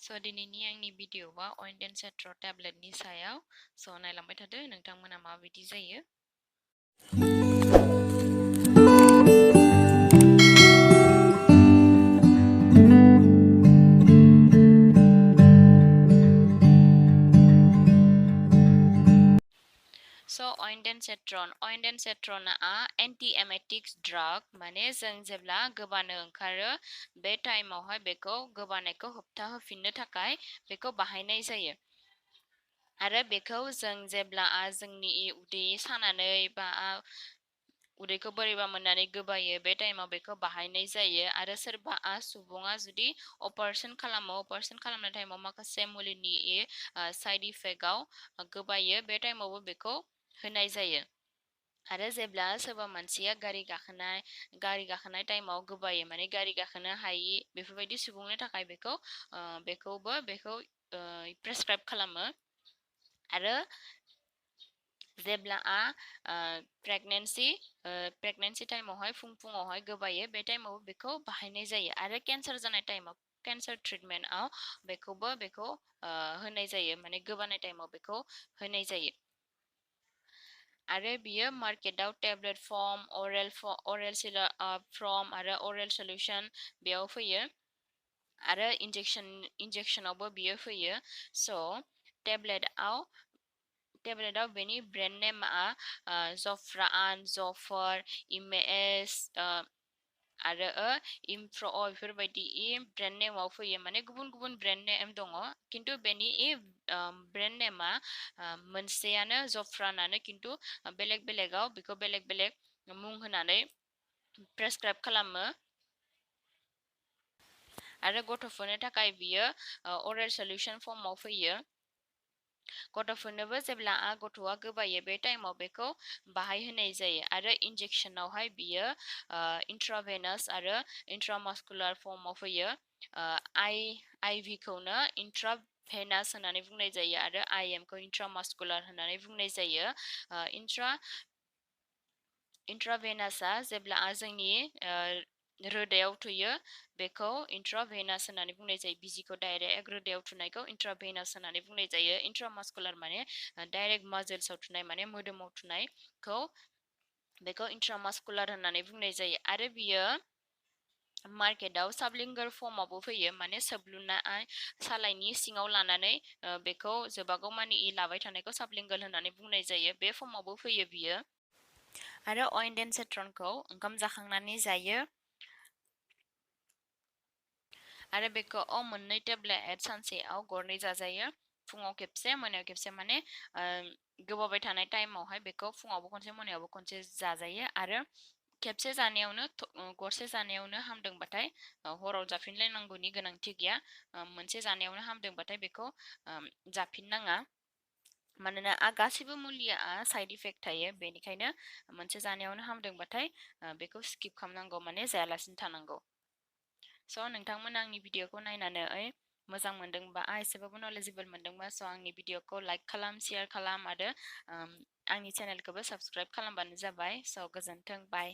So दिनैनि आंनि भिडिअ'आ Ondansetron टेब्लेटनि सायाव स नायलांबाय थादो नोंथांमोना माबायदि जायो। So Ondansetron anti-emetic drug माने जों जेब्ला गोबानो ओंखारो बे टाइमावहाय बेखौ गोबानायखौ होबथा होफिननो थाखाय बेखौ बाहायनाय जायो। आरो बेखौ जों जेब्ला जोंनि उदै सानानै बा उदैखौ बोरैबा मोननानै गोबायो बे टाइमाव बेखौ बाहायनाय जायो। आरो सोरबा सुबुङा जुदि अपारेशन खालामनाय टाइमाव माखासे मुलिनि साइड इफेक्टआव गोबायो बे टाइमावबो बेखौ होनाय जायो। आरो जेब्ला सोरबा मानसिया गारि गाखोनाय टाइमाव गोबायो माने गारि गाखोनो हायि बेफोरबायदि सुबुंनि थाखाय बेखौबो प्रेसक्राइब खालामो। आरो जेब्ला प्रेगनेन्सि टाइमावहाय फुङावहाय गोबायो बे टाइमाव बेखौ बाहायनाय जायो। आरो केन्सार जानाय टाइमाव केन्सार ट्रिटमेन्टआव बेखौ होनाय जायो माने गोबानाय टाइमाव बेखौ होनाय जायो। आरो बियो मार्केटआव टेब्लेट फर्म अरेल फर्म आरो अरेल सल्युशन बेयाव फैयो। आरो इन्जेक्शनावबो बियो फैयो। स टेब्लेटआव बेनि ब्रेन्ड नेमआ जफ्रान जफर इमेएस आरो इमप्र बेफोरबायदि ब्रेन्ड नेमाव फैयो माने गुबुन ब्रेन्ड नेम दङ किन्तु बेनि ब्रेन्ड नेमा मोनसेयानो जफ्रानानो किन्तु बेलेगाव बेखौ बेलेग मुं होनानै प्रेसक्राइब खालामो। आरो गथ'फोरनो थाखाय बियो अरेल सल्युशन फर्माव फैयो। गथ'फोरनोबो जेब्ला गथ'आ गोबायो बे टाइमाव बेखौ बाहाय होनाय जायो। आरो इन्जेक्शनावहाय बियो इंट्राभेनास आरो इंट्रामास्कुलार फर्माव फैयो। आईवी खौनो इंट्राभेनास होननानै बुंनाय जायो आरो आईएम खौ इंट्रामास्कुलार होननानै बुंनाय जायो। इंट्राभेनासआ जेब्ला जोंनि रोदायाव थुयो बेखौ इंट्राभेनास होननानै बुंनाय जायो। बिजिखौ डाइरेक्ट रोदायाव थुनायखौ इंट्राभेनास होननानै बुंनाय जायो। इंट्रामास्कुलार माने डाइरेक्ट माजल्सआव थुनाय माने मोदोमाव थुनायखौ बेखौ इंट्रामास्कुलार होननानै बुंनाय जायो। आरो बियो मार्केटआव साबलिंगुर फर्मावबो फैयो माने सोबलुनाय सालाइनि सिङाव लानानै बेखौ जोबागौ मानि लाबाय थानायखौ साबलिंगुर होननानै बुंनाय जायो। बे फर्मावबो फैयो बियो। आरो Ondansetronखौ ओंखाम जाखांनानै जायो। आरो बेखौ मोननै टेब्लेट सानसेयाव गरनै जाजायो। फुङाव खेबसे मोनायाव खेबसे माने गोबाबाय थानाय टाइमावहाय बेखौ फुङावबो खनसे मोनायावबो खनसे जाजायो। आरो खेबसे जानायावनो गरसे जानायावनो हामदोंबाथाय हराव जाफिनलायनांगौनि गोनांथि गैया। मोनसे जानायावनो हामदोंबाथाय बेखौ जाफिननाङा। मानोना गासिबो मुलिया साइड इफेक्ट थायो बेनिखायनो मोनसे जानायावनो हामदोंबाथाय बेखौ स्किप खालामनांगौ माने जायालासिनो थानांगौ। स नोंथांमोन आंनि भिडिअखौ नायनानै मोजां मोनदोंबा एसेबाबो नलेजेबल मोनदोंबा स आंनि भिडिअखौ लाइक खालाम शेयार खालाम आरो आंनि चेनेलखौबो साबस्क्राइब खालामबानो जाबाय। स गोजोन्थों बाय।